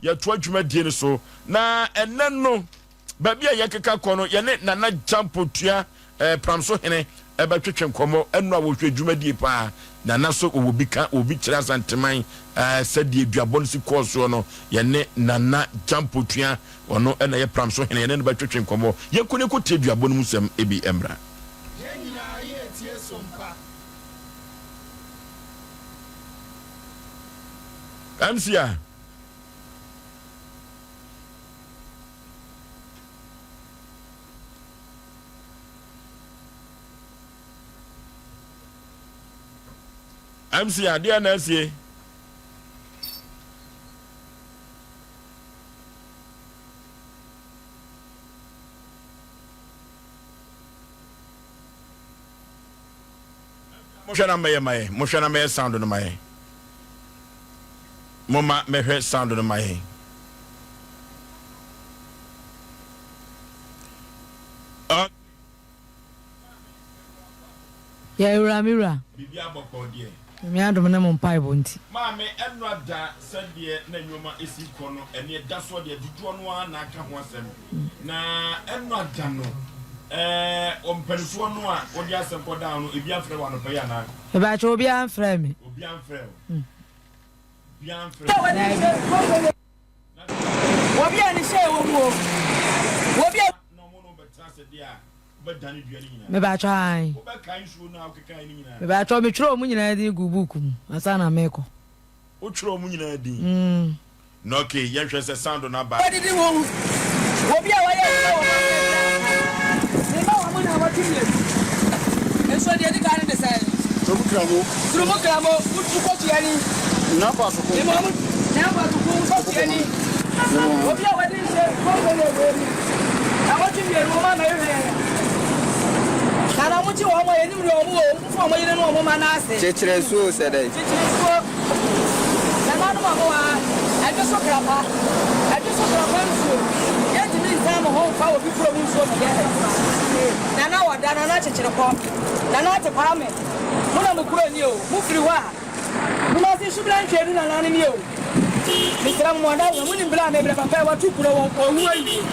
Yɛtoa dwumadie no so, na ɛnnɛ no, baabi a yɛkeka kɔ no, yɛne Nana Gyampo Tua, eh, Pramso Hene, ɛbɛtwetwe nkɔmmɔ. Ɛno a wɔhwɛ dwumadie paa. Nana so wɔwɔ bi ka, wɔwɔ bi kyerɛ Asanteman, eh, sɛdeɛ duabɔ no si kɔɔ soɔ no. Yɛne Nana Gyampo Tua, ɔno na ɛyɛ Pramso Hene, yɛne no bɛtwetwe nkɔmmɔ. Yɛnkɔ na yɛnkɔtie duabɔ no mu nsɛm bi mmra. Yɛn nyinaa yɛretie som pa. MC a. MC adeɛ na asie. Mohwɛ na mɛyɛ ma yɛn. Mohwɛ na mɛyɛ sound no ma yɛn. Moma mɛhwɛ sound no ma yɛn. Uh. Yɛ wura me wura. Biribi abɔkɔɔ deɛ. Nyame adom ne mo mpaebɔ nti. Maame ɛnora da sɛdeɛ na nnoɔma ɛsi kɔ no ɛne ɛda soɔ deɛ dodoɔ no ara na aka ho asɛm na ɛnora da no ɛɛ mpanifoɔ no a wode asɛm kɔ daa no ebi afrɛ wo anɔpa yi anaa? Mepakyɛw obiara mfrɛɛ me. Obiara mfrɛɛ wo? Obiara mfrɛɛ wo? Daabi. Obi a ne hyɛ wɔ mu o. Obi a. Na ɔmo ne wo bɛtena ase deɛ a. Wobɛdane dua no nyinaa. Mepakyɛw ae. Wobɛkae nsuo no a wokekaeɛ no nyinaa. Mepakyɛw metwerɛ wɔn nyinaa din guu book mu ansa na merekɔ. Wotwerɛ wɔn nyinaa din? Mm. Na okay, yɛnhwɛ sɛ sound no aba. Wɔdidi ho. Obi a wayɛ adwuma wɔ hɔ mfeɛ aduasa. Ne mma wɔ mu nnawɔtwe mmienu. Nso deɛ ɛdi kan no de sɛn? Turumu Kramo. Turumu Kramo, wokɔtua ni. Nyampa Atoko. Ne mma mu Nyampa Atoko, wokɔtua ni. Obi a wadi nse kɔmpani wei mu. Nnawɔtwe mmienu wɔn ama yɛhwɛ yɛn. Na na wɔkye wɔn a yɛnim deɛ wɔn wɔ, wɔmfa wɔn yere ne wɔn mma no ase. Kyekyere nsuo sɛ dɛn? Kyekyere nsuo. Nananom a mowɔ ha, ɛdwo so krapa, ɛdwo so krapa nsuo. Yɛntumi nsan mo ho mfa obi kurom nsuo mmɛyɛ adwuma. Nana Ɔda, Nana Kyekyere Kɔ, Nana Ate Kwame, mo na mo kuro nie o, mofiri hɔ a, Kumasi Subra Ntwedu nananom yi o, mesrɛ mo mo adaworo, monim berɛ a mebrɛ papa yi watu kuro wɔ ɔwu awie,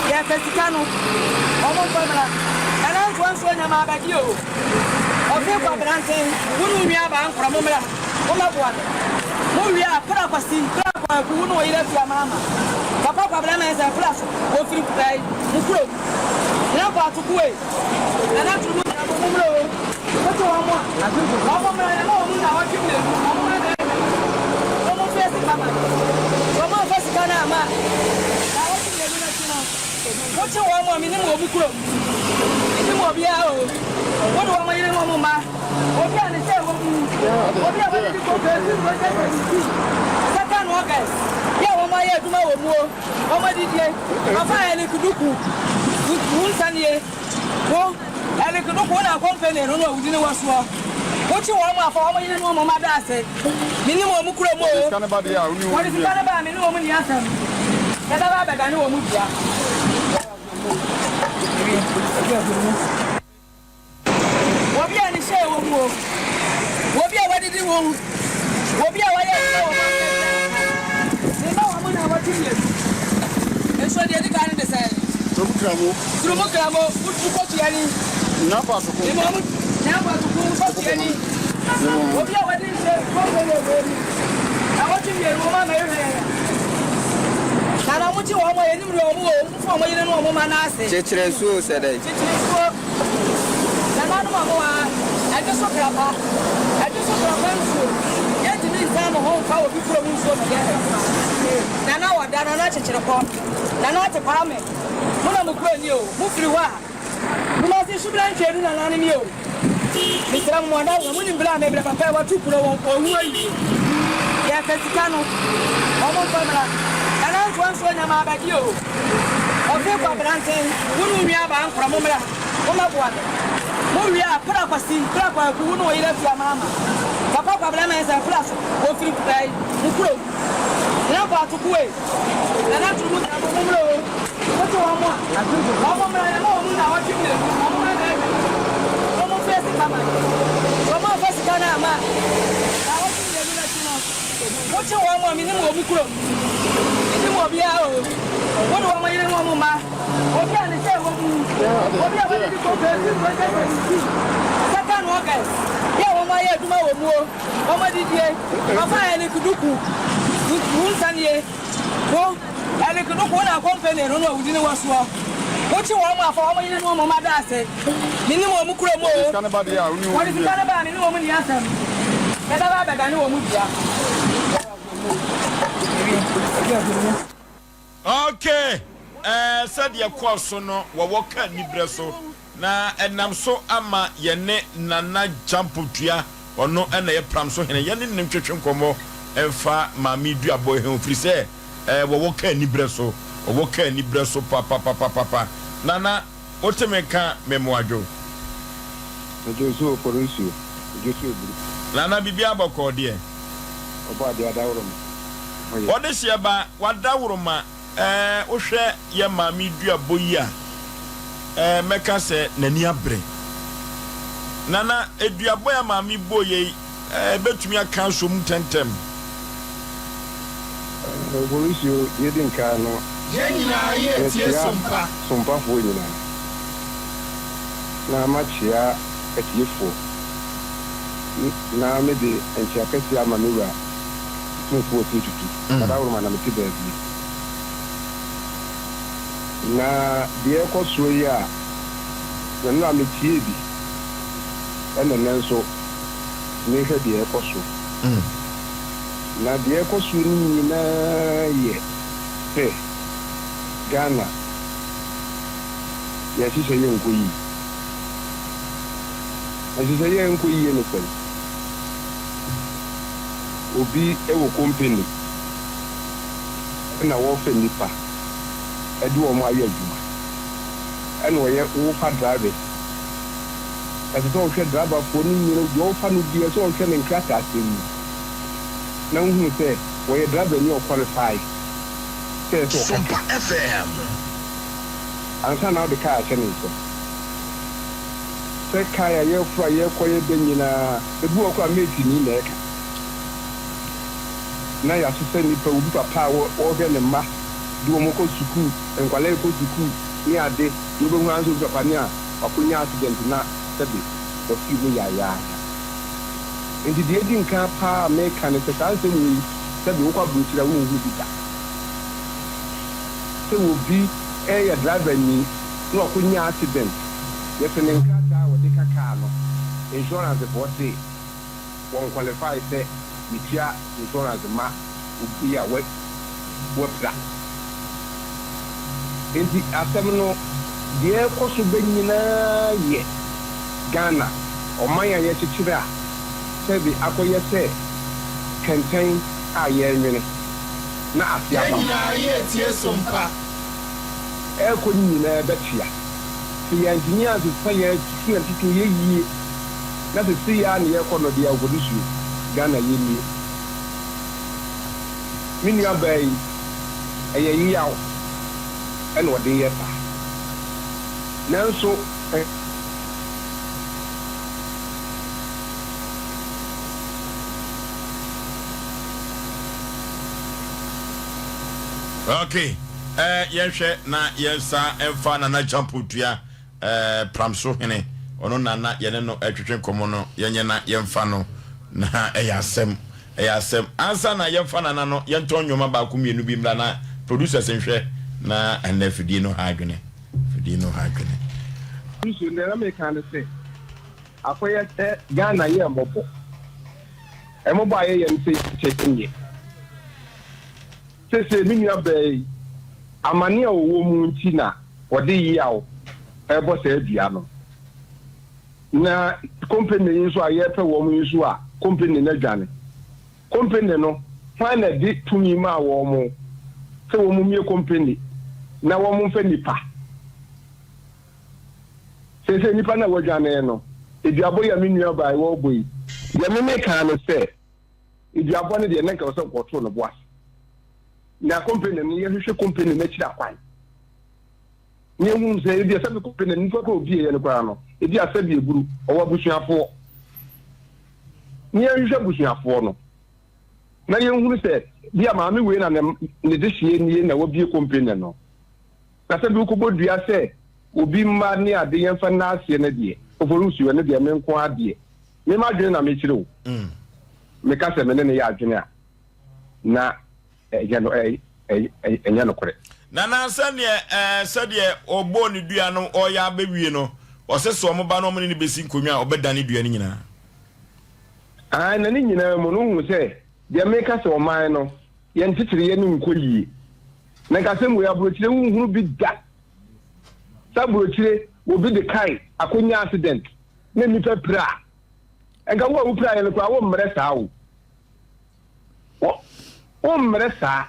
yɛpɛ sika no wɔn mfa mmra, Nana Nkoa nsuo nyama abɛgye o, Ɔfe Kwabena Nten, wo ne wo nua baa Nkorɔ mo mmra, mo mmɛboa me, mo wie a Pra Kwasi, Pra Kwaku, wo ne wo yere Afia Maama, Papa Kwabena Mensah, Pra so, wɔfiri ɛɛ mo kurom, Nana Kwatoko ei. Nana turu mu nyina mo mmra o. Mote wɔn a, wɔn mmra yɛma wɔn nnawɔtwe mmienu, wɔn mmra bɛyɛ hwɛ wɔn mfɛ sika ma no. Sɛ wɔn amfa sika no amma a, nnawɔtwe mmienu no akyi no, mokye wɔn a menim wɔn kurom, menim obiara o. Wode wɔn yere ne wɔn mma, obi a ne sɛ wɔ mu, obi a wadidi kɔkɔ efi 2017, second August, yɛ wɔn ayɛ adwuma wɔ mu o. Wɔn adidie, Papa Eric Duku, wo nsa nie, wo Eric Duku wo na company no na wodi ne wɔ soɔ, wo kye wɔn a fa wɔn yere ne wɔn mma da ase, me nim wɔn kuro mu o, wɔde sika no ba a me ne wɔn nni asɛm, yɛbɛba abɛdane wɔn dua. Obi a ne hyɛ wɔ mu o, obi a wadidi ho, obi a wayɛ adwuma wɔ hɔ mfeɛ aduasa, ne mma wɔ mu nnawɔtwe mmienu. Nso deɛ ɛdi kan no de sɛn? Turumu Kramo. Turumu Kramo, wokɔtua ni. Nyampa Atoko. Ne mma mu Nyampa Atoko, wokɔtua ni. Obi a wadi mfeɛ kɔmpani wei mu nnawɔtwe mmienu, wɔn ama yɛhwɛ yɛn. Na na wɔkye wɔn a yɛnim deɛ wɔn wɔ, wɔmfa wɔn yere ne wɔn mma no ase. Kyekyere nsuo sɛ dɛn? Kyekyere nsuo. Nananom a mowɔ ha, ɛdwo so krapa, ɛdwo so krapa nsuo. Yɛntumi nsan mo ho mfa obi kurom nsuo mmɛyɛ adwuma. Nana Ɔda, Nana Kyekyere Kɔ, Nana Ate Kwame, mo na mo kuro nie o, mofiri hɔ a, Kumasi Subra Ntwedu nananom yi o, mesrɛ mo mo adaworo, monim berɛ a mebrɛ papa yi watu kuro wɔ ɔwu awie. Yɛpɛ sika no, wɔn mfa mmra. Nana Nkoa nsuo nyama abɛgye o. Ɔfe Kwabena Nten, wo ne wo nua baa Nkorɔ mo mmra, mo mmɛboa me. Mo wie a, Pra Kwasi, Pra Kwaku, wo ne wo yere Afia Maama, Papa Kwabena Mensah, Pra so, wɔfiri ɛɛ mo kurom. Nana Kwatoko ei, Nana Turumu Nyina mo mmra o, mote wɔn a, wɔn mmra, yɛma wɔn nnawɔtwe mmienu, wɔn mmra bɛyɛ hwɛ, wɔn mfɛ sika ma no. Sɛ wɔn amfa sika no amma a, nnawɔtwe mmienu no akyi no, mokye wɔn a, menim wɔn kurom. sɛ 17 second August yɛ wɔn ayɛ adwuma wɔ muo wɔn adidie ɔfa Eric Duku wo nsa nie wo Eric Duku wo na company no na ɔwudi ne wɔ soɔ wokye wɔn afa wɔn yere ne wɔn mma da ase menim wɔn kuro mu o wɔde sika no ba a mene wɔn nni asɛm mɛbɛba abɛdane wɔn dua. Ok, eh, sɛdeɛ ɛkɔɔ so no wɔwɔ ka aniberɛ so, na ɛnam so ama yɛne Nana Gyampo Tua, ɔno na ɛyɛ Pramso hene, yɛne no ntwetwe nkɔmmɔ mfa Maame Duabɔ yi ho, firi sɛ eh, wɔwɔ ka aniberɛ so, wɔwɔ ka aniberɛ so papapapapa. Nana, wote me nka me mmoadwo? Medwo so okoro nsuo, medwo so eburu. Nana, biribiara bɔkɔɔ deɛ? Ɔbɔ adeɛ adaworoma. Ho yɛ. Ɔdehyeɛ ba, w'adaworoma eh, wohwɛ yɛ maame duabɔ yi a eh, mɛka sɛ n'ani abere. Nana, duabɔ yi a maame bɔ yɛ yi eh, ɛbɛtumi aka asɔ mu ntɛntɛm. Eh, Horatio, deɛ ɛdi nkan no, Yɛn nyinaa yɛretie mekyea Sompa. Sompafoɔ nyinaa, na makyea atiefoɔ, na mede nkyea kɛseɛ ama me wura Otumfoɔ Osei Tutu, Adaworoma na mete baabi. Na deɛ ɛrekɔ soɔ yi a, na nnora metiee bi, ɛna nnɛ nso merehwɛ deɛ ɛrekɔ soɔ. Na deɛ ɛrekɔ soɔ no nyinaa yɛ sɛ Ghana yɛn nhyehyɛeɛ nkɔ yie. Nhyehyɛeɛ a ɛnkɔ yie ne sɛn? Obi wɔ kompeni na wɔfɛ nnipa de wɔn ayɛ adwuma ɛna ɔyɛ wofa drivers. Ɛsɛ sɛ ɔhwɛ driverfoɔ no nyina deɛ ɔfa no biara ɛsɛ sɛ ɔhwɛ ne nkrataasɛm mu na wohunu sɛ ɔyɛ driver ni a ɔqualify sɛ ɛsɛ ɔka Sompa FM. Ansa na wode kaa ahyɛ ne nsam. Sɛ kaa a yɛforo a yɛkɔ yɛ bɛ nyinaa ebi wɔ hɔ koraa mate ni na ɛka. Na yɛasesa nnipa obi papa a ɔhwɛ ne mma de wɔn kɔ sukuu nkwadaa rekɔ sukuu ne ade deɛ wobɛhu ara ne sɛ obi papa ne a wakɔnya accident na sɛbe wafiri mu yaayaaya. Nti deɛ edi nkan paa a meka ne sɛ saa nsɛm wei sɛbe wokɔ aburokyire a wonhu bi da. Sɛ obi yɛ driver ni na wakɔnya accident yɛse ne nkrataa a wɔde ka car no insurance foɔ se wɔn qualify sɛ yɛtua insurance ma obi a wapira. Enti asɛm no deɛ ɛrekɔ so bɛ nyinaa yɛ Ghana ɔman a yɛkyekyere a sɛbe akɔyɛ sɛ kɛntɛn a yɛrenwene na ase Yɛn abam. nyinaa yɛretie Sompa. Ɛrekɔ no nyinaa bɛkyea. Sɛ yɛantumi ansesa yɛn atutu yɛn ntotoeɛ yie na sɛ sei ara na yɛrekɔ no deɛ Nkodusuo, Ghana yɛnnie. Me nua baa yi, ɛyɛ yeaw na ɔde yɛ saa. Nanso. Okay, eh, yɛnhwɛ na yɛnsa mfa Nana Gyampo Dua eh, Pramso hene, ɔno na na yɛne no ɛtwetwe nkɔmmɔ no, yɛnyɛ na yɛmfa no na ɛyɛ asɛm, ɛyɛ asɛm. Ansa na yɛmfa Nana no, yɛntɔn nnwoma baako mmienu bi mmra na producers nhwɛ na ɛnɛ afidie no ha adwene, afidie no ha adwene. Nso deɛ na meka ne sɛ akɔyɛ sɛ Ghana yɛ mmɔbɔ. Mmɔbɔ a yɛyɛ no sɛ kyɛ nyɛ. Seesei me nua baa yi, amane a ɔwɔ mu nti na ɔde yaw rebɔ saa dua no. Na kompene yi nso a yɛrepɛ wɔn yi nso a, kompene no adwane. Kompene no, hwan na ɛde tumi maa wɔn sɛ wɔmmue kompene na wɔmfa nnipa? Seesei nnipa no a wɔadwane no, duabɔ yi a me nua baa yi wɔrebɔ yi, deɛ me meka ne sɛ, Duabɔ no deɛ na nka ɛwɔ sɛ wɔto no bo ase. Na company no yɛhwehwɛ company no akyiri akwan. Na yɛhunu sɛ ebi a sɛbi company no nipa kɔ obi yɛ no koraa no ebi a sɛbi eburu ɔwɔ abusuafoɔ. Na yɛhwehwɛ abusuafoɔ no. Na yɛhunu sɛ bi a maame wei na ne ne dehyeɛ nie na wabie company no. Na sɛbi wokɔbɔ dua sɛ obi mma ne ade yɛmfa nna aseɛ no deɛ. Oforusuo, ɛno deɛ me nko ara deɛ, me m'adwene na mekyerɛ o. Meka sɛ me ne no yɛ adwene a, na ɛnyɛ no, ɛnyɛ nokorɛ. Nana, sɛdeɛ ɛɛ sɛdeɛ ɔbɔɔ ne dua no ɔreyɛ abɛwie no, ɔse sɛ wɔn ba na wɔn ne no bɛsi nkonnwa a, ɔbɛdane dua no nyinaa. Aane, na ne nyinaa mu no, wohu sɛ deɛ meka sɛ ɔman no, yɛn nkyekyereeɛ no nkɔ yie. Na nka asɛm wei, aburokyire wonhunu bi da. Sɛ aburokyire obi de kae akɔnya accident na nnipa pira a, nka wo a wopiraeɛ no koraa wommrɛ saa o. Wo wommrɛ saa.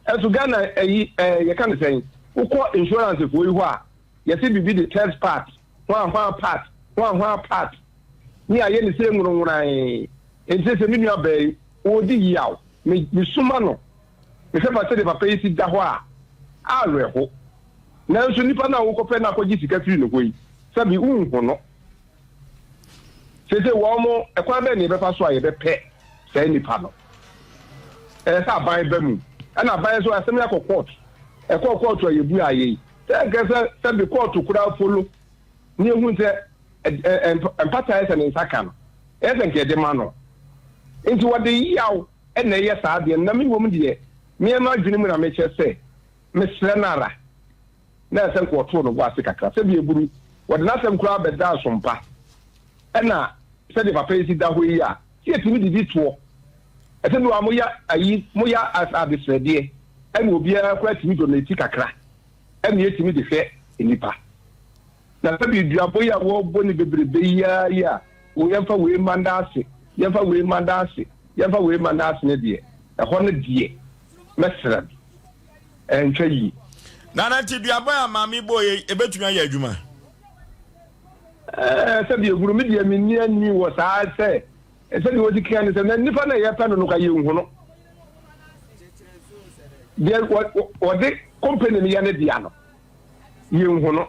Ɛnso Ghana ayi ɛɛ yɛka no sɛn, wokɔ insurance foɔ yi hɔ a, yɛse biribi de third part, hwan hwan part, hwan hwan part, ne ayɛ ne sɛ nwononwonae. Enti sɛ me nua baa yi, ɔredi yaw, me mesuma no. Mehwɛ pa sɛdeɛ papa yi si da hɔ a, awerɛho. Nanso nipa no a wokɔpɛ no akɔgye sika firi ne hɔ yi, sɛbe wonhu no. Seesei wɔn, ɛkwan bɛn na yɛbɛfa so a yɛbɛpɛ saa nipa no? Ɛyɛ sɛ aban ba mu. Ɛna aban nso, asɛm yi akɔ kɔɔto. Ɛkɔɔ kɔɔto a yɛbuaa yei. Sɛ ɛnkɛ sɛ sɛbe kɔɔto koraa folo na yɛhu sɛ mpata ayɛ sɛ ne nsa ka no, ɛyɛ sɛ nka yɛde ma no. Nti wɔde yaw na ɛyɛ saa adeɛ no. Na me mmom deɛ, me ara m'adwene mu na mekyerɛ sɛ, mesrɛ no ara, na ɛsɛ nka ɔtoo no bo ase kakra. Sɛdeɛ ɛburu, wɔde n'asɛm koraa bɛdaa sompa. Ɛna sɛdeɛ papa yi si da hɔ yi a, sɛ yɛtumi didi toɔ. Ɛsɛ bi wɔ a moyɛ ayi, moyɛ adesrɛdeɛ, ɛna obiara koraa tumi donate kakra, ɛna yɛtumi de hwɛ nnipa. Na sɛbi duabɔ yi a wɔrebɔ no bebrebe yi ara yi a, o yɛmfa wei mma nda ase, yɛmfa wei mma nda ase, yɛmfa wei mma nda ase no deɛ, ɛhɔ no deɛ, mɛsrɛ no, ɛntwa yie. Nana nti duabɔ a maame bɔɔ yi, ɛbɛtumi ayɛ adwuma? Ɛɛ, sɛbi ehuru, me deɛ menni ani wɔ saa sɛ, sɛdeɛ wɔsi keka ne sɛ, na nnipa no a yɛpɛ no no koraa yɛnhu no. Deɛ wɔde company no yɛ ne dea no. yɛnhu no.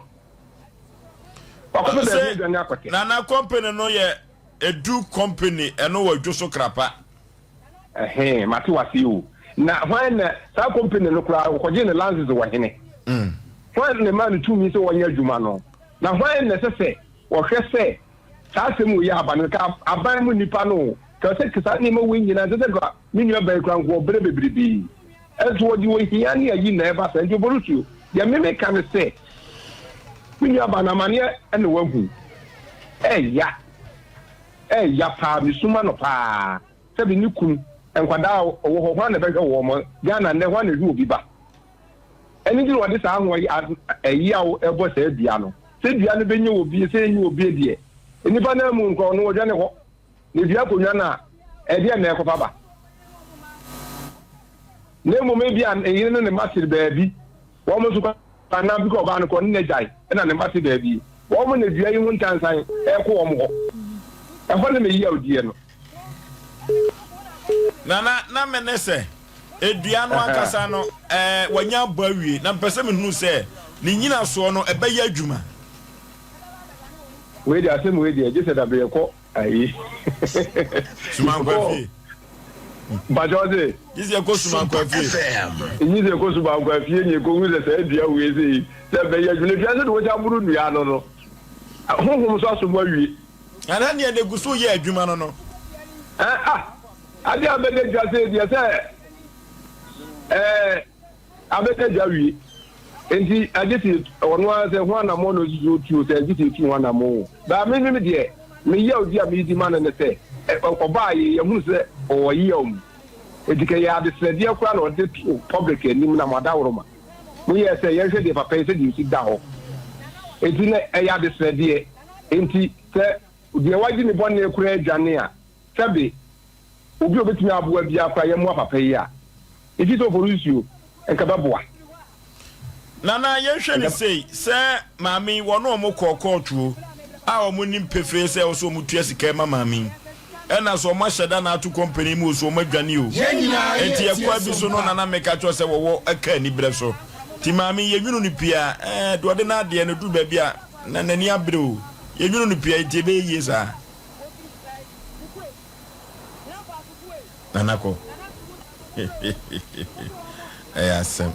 Wakɔpɛ baabi adwane akɔte. Nana company no yɛ Edu company ɛno wɔ Dwoso Krapa. Ɛhɛn mate wase o. Na hwan na saa company no koraa wɔkɔgye ne license wɔ hene? Mm. Hwan na ɛmaa no tumi sɛ wɔnyɛ adwuma no? Na hwan na ɛsɛ sɛ wɔhwɛ sɛ saa asɛm wei aba no ka aban mu nnipa no ka sɛ saa nneɛma wei nyinaa sɛ sɛ nka me nua bɛn koraa nka ɔbrɛ bebrebe. Nso wɔde ohia ne ayi na ɛba saa. Nti Oborusuo, deɛ me meka ne sɛ, me nua baa no amaneɛ na wahu. Ɛɛya, ɛɛya paa, me su ma no paa. Sɛbi ne kunu, nkwadaa a ɔwɔ hɔ, hwan na ɛbɛhwɛ wɔn? Ghana nnɛ, hwan na ɛhwɛ obi ba? Ɛno nti na wɔde saa ho ɛyaw ɛbɔ saa dua no. Sɛ dua no bɛnya obi, sɛ ɛnyɛ obi deɛ, nnipa no amu nkɔ, ɔno ɔdwane hɔ. Na dua akonnwa no a, ɛdeɛn na ɛkɔfa ba? Na mmom ebia ne yere ne ne mma te baabi, wɔn nso kɔ anaa bi kɔ ɔbaa no kɔ ne n'agyae na ne mma te baabi. Wɔn na dua yi ho ntansan ɛrekɔ wɔn hɔ. Ɛhɔ ne me yawdie no. Nana, na me ne sɛ, dua no ankasa no, ɛɛ, wanya abɔ awie, na mepɛ sɛ mehunu sɛ ne nnyinasoɔ no, ɛbɛyɛ adwuma. Wei deɛ asɛm wei deɛ gye sɛ dabe yɛkɔ ayi. Sumankwa fie. Mpakyɛ ɔse. Gye sɛ yɛkɔ Sumankwa fie. Gye sɛ yɛkɔ Sumankwa fie ne yɛkɔhu sɛ saa dua wei sɛ yi sɛ bɛyɛ adwuma dua sɛ de wɔsi aboro dua no no honhom so asom awie. Ana nea na egu so yɛ adwuma no no. Ɛ ah adeɛ a bɛda dwa sɛ deɛ sɛ ɛɛ. Abɛda dwa wie. Enti agye sɛ ɔno ara sɛ ho anammɔn na ɔsi so tu o, sɛ agye sɛ yɛtu ho anammɔn o. Baa me me deɛ, me yawdi a meredi ma no ne sɛ, ɔbaa yei, yɛhunu sɛ ɔwɔ yaw mu. Enti kɛ ɛyɛ adesrɛdeɛ koraa na ɔde too public anim na mo adaworoma. Moyɛɛ sɛ yɛnhwɛ deɛ papa yi sɛdeɛ ɔsi da hɔ. Enti na ɛyɛ adesrɛdeɛ. Enti sɛ deɛ wagye ne bɔne koraa adwane a, sɛbe obi a obetumi aboa biara koraa yɛmmoa papa yi a, efi sɛ ɔfɔre nsuo, nka bɛboa. Nana yɛnhwɛ no sei, sɛ maame yi wɔne wɔn kɔɔ kɔɔto o, a wɔn nim pefee sɛ ɛwɔ sɛ wɔn tua sika ma maame yi, ɛna sɛ wɔn ahyɛ da na ato kɔmpani mu o, sɛ wɔn adwane o, enti ɛkwan bi so no nana meka kyerɛ sɛ wɔwɔ ɛka anibrɛ so, nti maame yi yɛnwunu no pii a, ɛɛ deɛ ɔde n'adeɛ no duru baabi a na n'ani abere o, yɛnwunu no pii a, enti ɛbɛyɛ yie saa. Nana kɔ. Ɛyɛ asɛm.